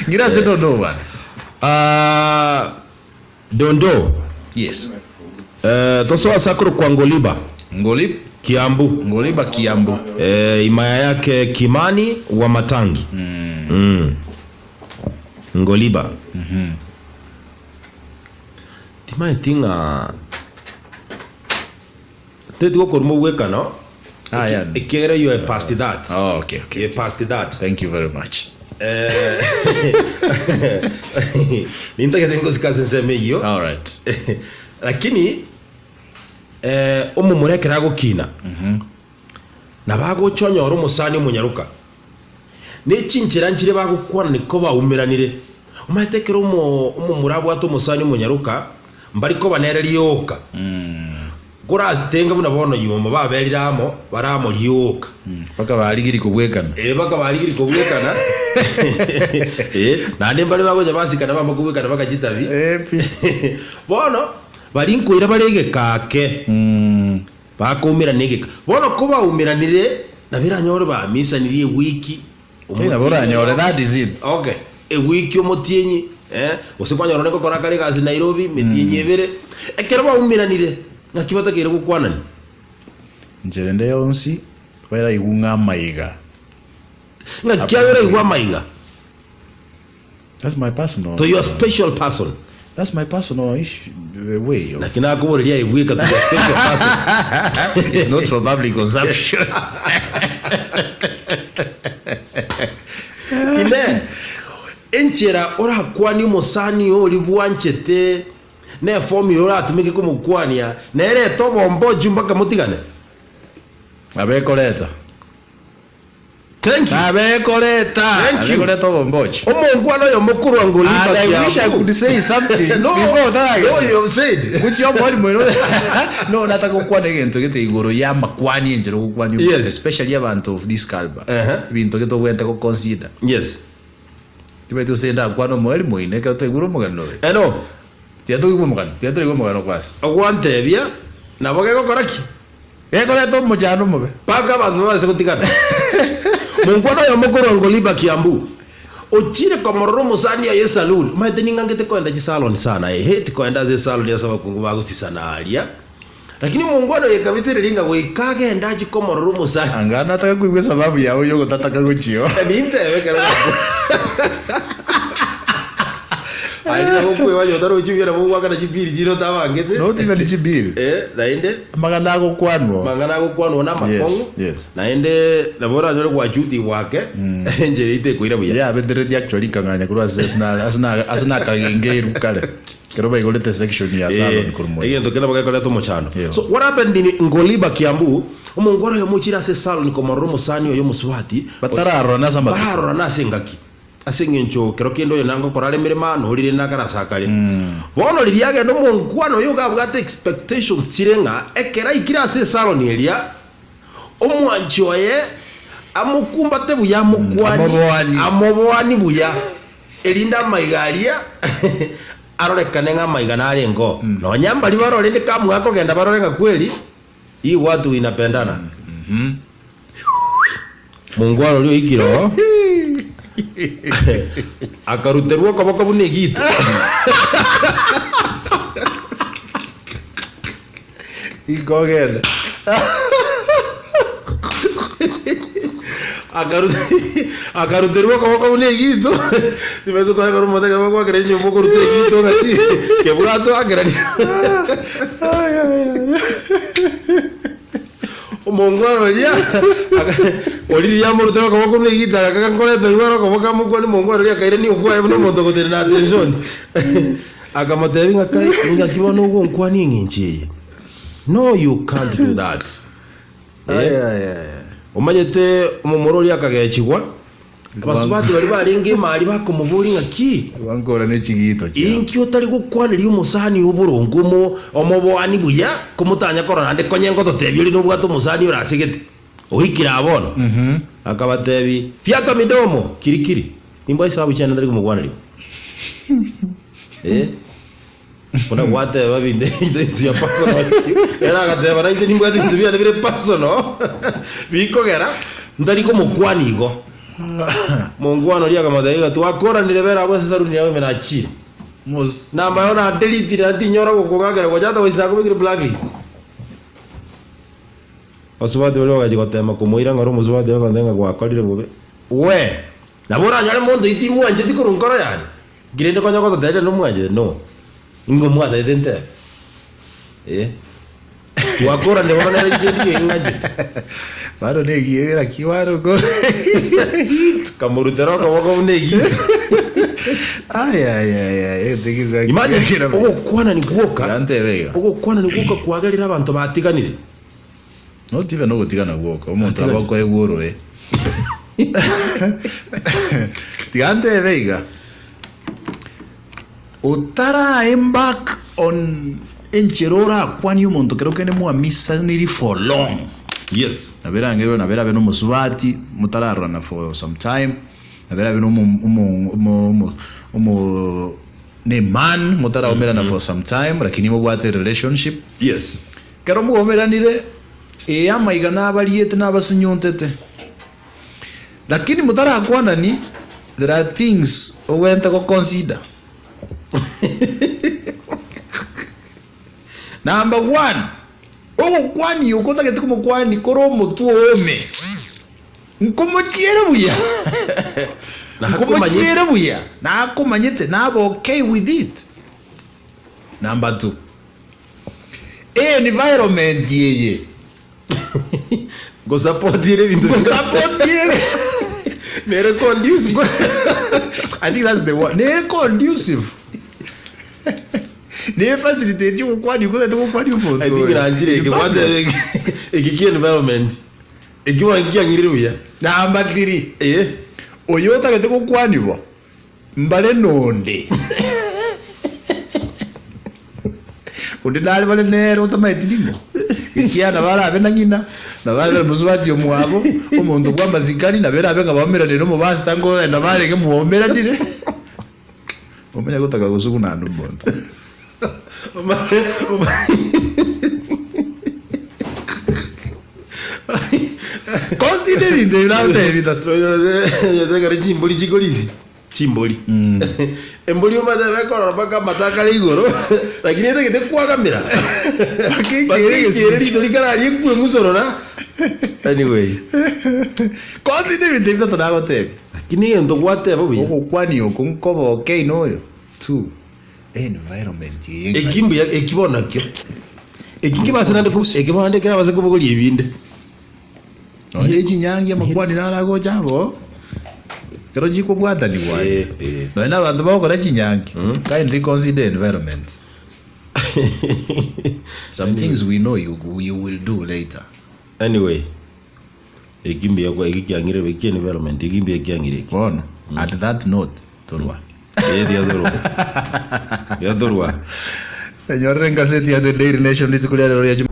Ngira ase dondoo bwana. Ah, dondoo. Yes. Eh, tosoe ase akorokwa Ngoliba. Ngolib. Kiambu. Ngoliba Kiambu. Eh, imaya yake Kimani wa Matangi. Mm. Ngoliba. Timaeti ng'a teti gokoruma obwekano Ah, yeah. ekiagera you are past that. Oh, okay, okay. You are past that. Thank you very much. Eh, nintagete ngosika ase ensemo eyio. All right. Lakini eh, omomura ekero agokina nabo agocha onyore omosani omonyaroka ne chinchera nchire bagokwana niko baumeranire. Omanyete ekero omo omomura abwate omosani omonyaroka mbari koba nere rioka. Korasitenga buna bono nyuma baberire amo bare amo rioka. Mpaka barigirie kobwekana. Ee, mpaka barigirie kobwekana. Ee, naende mbare bagocha basikana bamanye kobwekana mpaka chitabi. Bono, baria nkoira bare egeka ake, bakoumerana egeka. Bono kobaumeranire, nabo eranyore bamisanirie ewiki, Tari nabo oranyore, that is it. Okay, ewiki omotienyi, eh, gose kwanyora onde ngokora akare egasi Nairobi, emetienyi ebere. Ekero baumeranire, ng'aki batakeire gokwanania? Inchera ende yonsi baraigwe ng'a amaiga. Ng'aki aye oraigwe amaiga? That's my personal. To your special person. That's my personal issue, way of. Naki nakoboreria aye bweka to your special person. It's not for public consumption. Inee! Enchera orakwanie omosani oo oria bwanchete, na eformula oratumeke komokwania, nere ete obombochu mpaka motigane? Abekoreta. Thank you. Abekoreta. Thank you. Abekoreta obombochu. Omongwana oyomo korwa Ngoliba And I wish I Kiambu. could say something No, before otaragenda. no, you have said. Gochia omwalimu oino no nataka gokwana egento gete igoro ya amakwani enchera ogokwania omonto Yes. especially abanto of this caliber Ehe. ebinto gete obwenerete go consider Yes. tibaeti gose ndakwane omwalimu oino ekero twaigure omogano oyo Eh, no. tiga toigwe omogano tiga toigwe omogano kwasa Ogwantebia nabo gegokora ki? Gekoreta omochando omobe. Mpaka abanto babase gotigana. Monkwana oyomo korwa Ngoliba, Kiambu, ochire komorora omosani oye esaluni. Omanyete ning'angete koenda chisaloni sana, I hate koenda ase esaloni ase abakungu bagosisana aria. Lakini omonkwana oyo ekabitereria ng'a goika agende achie komorora omosani. Anga nataka koigwa esababu yao yogotataka gochia oo. Nintebe ekero Aye nabo okweba onye otarochi buya nabo ogoakana chibiri chiria otabangete. Not even chibiri. Eh, naende Amang'ana agokwanwa. amang'ana agokwanwa namakong'u. Yes, yes. Naende nabo oranyore gwachutigwa ake enchera eyio tekoira buya. Yabeteretie actually nkang'anya korwa ase ase na- ase na- ase nakagengeirwe kare ekero baigorete section ya salon korwa moino. Egento keria nabo gekoreta omochando. Yeah. So what happened in Ngoliba Kiambu, omongwana oyomo ochire ase esalon komorora omosani oye omosubati, Batararorana ase amatuko. bararorana ase engaki. Ase engencho kero kende oyo nangokora are emeremo aa, na oria rende akare ase akare. Bono riria agenda omonkwana oyo iga abwate expectations chire ng'a ekero aikire ase esaloni eria, omwanchi oye amokumbate buya amokwanie, Amoboanie. amoboanie buya, erinde amaiga aria arorekane ng'a amaiga narenge oo. Nonya mbaria barore rende kamwe akogenda barore ng'a kweri, hii watu inapendana. Mongwana oria oikire oo, akaruterwa okoboko buna egito. Inkogenda. Akaruterwa okoboko buna egito, timanyeti konya ekero omonto ekero bagoakera enyomba okoruta egito ng'aki kebwatwa akerania. Omongwana oria oria riria amorutire okoboko buna egita agakaga nkoreta igoro okoboko amokwane omongwana oria akairania okwaye buna omonto ogotenena attention. Akamotebia ng'a kai ng'aki bono ogonkwania eng'encho eye. No you can't do that. Eh, omanyete omomura oria akagechigwa, abasubati baria barenge ime aria bakomoboria ng'a ki? Bankora ne chigiito chiabo. Inki otari gokwaneria omosani oo boronge omo omoboani buya, komotanya korora naende konye ngototebia oria nobwate omosani orasegete, oikire aa bono? Akabatebia, Fiata midomo, kiri kiri, nimbwa esabu chiane ntari komokwaneria. Eh, buna gwateba binto ebinto bia personal, ere agateba nainche nimbwate ebinto biane bire personal, bikogera ntari komokwania igo. Mongwana oria akamotebia iga, Twakoranire bera abwo ase esaruni yao ime nachire. Namba yao nadeletire naende tinyora gokong'akera gocha ata goisira nakobekire blacklist. Abasubati baria bagachia gotema komoira ng'a ore omosubati oye akamotebia ng'a gwakorire bobe. Wee! Nabo oranyore monto oyio timwancheti korwa nkoro yane? Nki rende konya gototeberia nomwanchete? No. Ingo mwatebete ntebe. Eh. Twakoranire bono nere inche ndiyo ing'anchete. Bado negiegera naki bado ko Kamorutera okoboko buna egito. Ay, ay, ay, ay, egento ekio gaki- Imagine ogokwanani gwoka, Gantebe iga. ogokwanani gwoka kwagerire abanto batiganire. Not even ogotigana gwoka, omonto Atigane. nabo akoegwa oroe. Tiga ntebe iga, otara embark on enchera orakwanie omonto kero kende mwamisaniri for long. Yes. Nabo erangerwe nabo erabe na omosubati motararorana for some time, nabo erabe na omo omo omo omo omo na eman motaraumerana for some time lakini mobwate relationship. Yes. Ekero mwaomeranire, ee, amaiga nabariete nabasunyuntete. Lakini motarakwanani, there are things ogwente go consider. Number one, ogokwania oko otagete komokwania kore omotwe oome, nkomochiere buya, nkomochiere buya, nakomanyete, nabe okay with it. Number two, Environment eye. Ngosupport ere ebinto Ngosupport ere. Nere conducive. I think that's the word. Nere conducive. Nere facilitate ogokwania okotagete gokwania omonto I think oyo. nanchire eke Environment. gwateba eke kia environment. Eki bono kiang'irire buya. Number three. Eh. Oyo otagete gokwanigwa Mbare nonde. Onde nare bare nere otamaeti ning'o? Ekiagera nabo arabe na ng'ina, nabo arabe na mosubati omwabo, omonto bw'amasikani, nabo erabe ng'a baomeranire nomobasta nkoenda barenge mwaomeranire. Omanye gotaka gosuguna ande omonto. Consider ebinto ebi nagotebia bitato. Ekero chimbori chikorisia, chimbori. Embori omanyete nabo ekorora mpaka amato akare igoro, lakini etagete kwagamera. Mpaka Mpaka ekiere ekiere egesicho. rito rikararia ekwe eng'usorora. Anyway. Consider ebinto ebi bitato nagotebia. Lakini egento gwateba buya. Ogokwania oko nkoba okay noyo? Two. Environment eye Eki ng'ai? mbuya, eki bono nakio. Eki kebase naende ko- eki bono naende kerabase kobogoria ebinde. Nonye ne chinyangi amakwani naro agocha abo, ekero chikobwatanigwa aye, Eh, eh. nonye na abanto bagokora chinyangi, Mm. kindly consider environment. Some things we know you, you will do later. Anyway, eki mbuya kwa eki kiang'ire eki environment eki mbuya kiang'ire eki. Bono, at that note, torwa. Ee, tiga torwa. Tiga torwa. Enyorere engaseti ya The Daily Nation rituko ria rero ria Jumatatu.